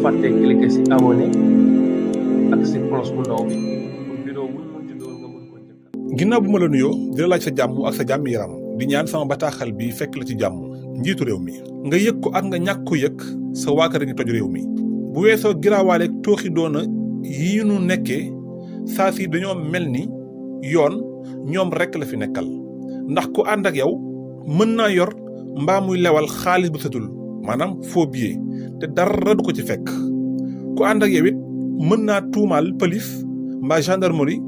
fàtte cliquer ci abonné ak ci cloche bu ndaw bi pour vidéo bu mën ci doon nga mën ko njëkk. ginnaaw bu ma la nuyoo dina laaj sa jàmm ak sa jàmm yaram di ñaan sama bataaxal bi fekk la ci jàmm njiitu réew mi nga yëg ko ak nga ñàkk ko yëg sa waa kër ngi toj réew mi bu weesoo giraawaaleeg tooxi doona yi ñu nekkee saa si dañoo mel ni yoon ñoom rekk la fi nekkal ndax ku ànd ak yow mën naa yor mbaa muy lewal xaalis bu setul maanaam faux billet te dara du ko ci fekk ku ànd ak yow it mën naa tuumaal police mbaa gendarmerie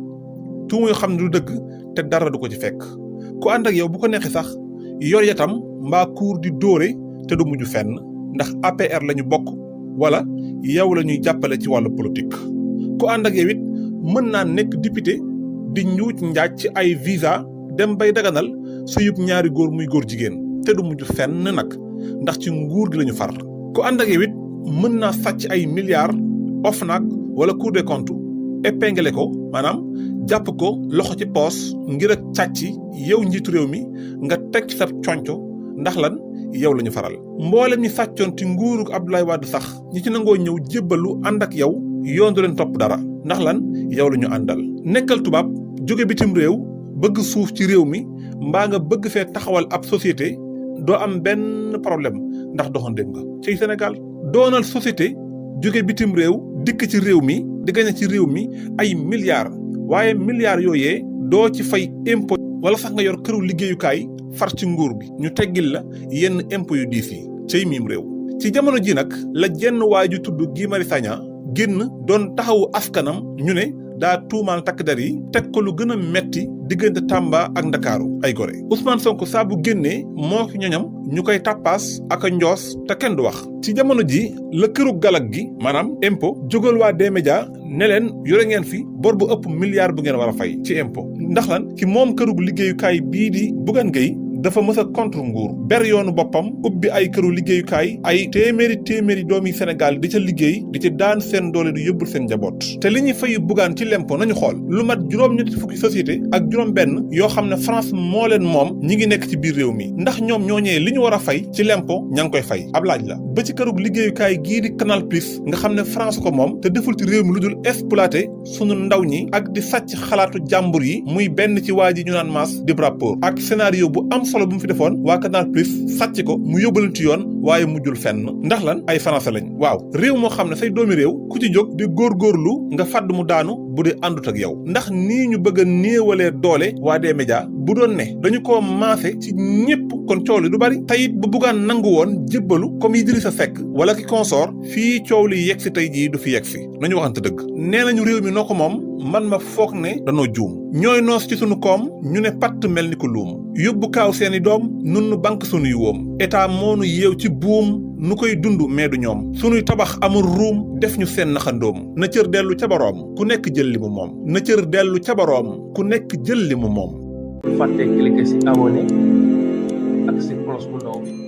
tuuma yoo xam ne du dëgg te dara du ko ci fekk ku ànd ak yow bu ko neexee sax yor yatam mbaa kuur di dóore te du mujj fenn ndax APR la ñu bokk wala yow la ñuy jàppale ci wàllu politique ku ànd ak yow it mën naa nekk député di njuuj njaaj ci ay visa dem bay daganal su yëpp ñaari góor muy góor jigéen te du mujj fenn nag ndax ci nguur gi la ñu far ku ànd ak yow it mën naa sàcc ay milliards OFNAC wala Cour des comptes épinglé ko maanaam jàpp ko loxo ci poos ngir ak càcc yow njiitu réew mi nga teg ci sa conco ndax lan yow la ñu faral mboolem ñi sàccoon ci nguurug Abdoulaye Wade sax ñi ci nangoo ñëw jébbalu ànd ak yow yoon du leen topp dara ndax lan yow la ñu àndal nekkal tubaab jóge bitim réew bëgg suuf ci réew mi mbaa nga bëgg fee taxawal ab société doo am benn problème ndax doxandéem nga ci Sénégal doonal société jóge bitim réew dikk ci réew mi di gañe ci réew mi ay milliards waaye milliards yooyee doo ci fay impôt wala sax nga yor këru liggéeyukaay far ci nguur gi ñu teggil la yenn impôt yu diis yi cay miim réew ci jamono ji nag la jenn waay ju tudd Guy Marius Sagna génn doon taxawu askanam ñu ne daa tuumaal takk der yi teg ko lu gën a metti diggante Tamba ak Ndakaaru ay gore Ousmane Sonko saa bu génnee moo fi ñoñam ñu koy tàppaas ak a njoos te kenn du wax ci jamono ji la këru galag gi maanaam impôt jógal waa D-Média ne leen yore ngeen fi bor bu ëpp milliard bu ngeen war a fay ci impôt ndax lan ci moom kërug liggéeyukaay bii di Bougane Gueye dafa mës a contre nguur ber yoonu boppam ubbi ay këru liggéeyukaay ay téeméeri doomi Sénégal di ca liggéey di ci daan seen doole di yóbbul seen njaboot te li ñuy fay Bougane ci lempo nañu xool lu mat juróom-ñetti fukki société ak juróom-benn yoo xam ne France moo leen moom ñi ngi nekk ci biir réew mi ndax ñoom ñooñee li ñu war a fay ci lempo ña ngi koy fay ab laaj la ba ci kërug liggéeyukaay gii di Canal Plus nga xam ne France ko moom te deful ci réew mi lu dul exploité sunu ndaw ñi ak di sàcc xalaatu jàmbur yi muy benn ci waa ji ñu naan Mass di rapport ak scénario bu am solo bu mu fi defoon waa Canal Plus sàcc ko mu yóbbaleen ci yoon waaye mujjul fenn ndax lan ay français lañ waaw réew moo xam ne say doomi réew ku ci jóg di góorgóorlu nga fàdd mu daanu bu dee àndut ak yow ndax nii ñu bëgg a néewalee doole waa D-Média bu doon ne dañu koo maase ci ñépp kon coow li du bari tayit bu Bougane nangu woon jébbalu comme Idrissa Seck wala ki consort fii coow li yegg si tey jii du fi yegg si nañu waxante dëgg nee nañu réew mi noo ko moom man ma foog ne danoo juum ñooy noos ci sunu koom ñu ne patt mel ni ko luum yóbbu kaaw seeni doom nun nu banque sunuy woom état moonu yeew ci buum nu koy dund mais du ñoom sunuy tabax amul ruum def ñu seen naxandoom na cër dellu ca boroom ku nekk jël li mu moom na cër dellu ca boroom ku nekk jël li mu moom fàtte cliquer ci abonné ak ci cloche bu ndaw bi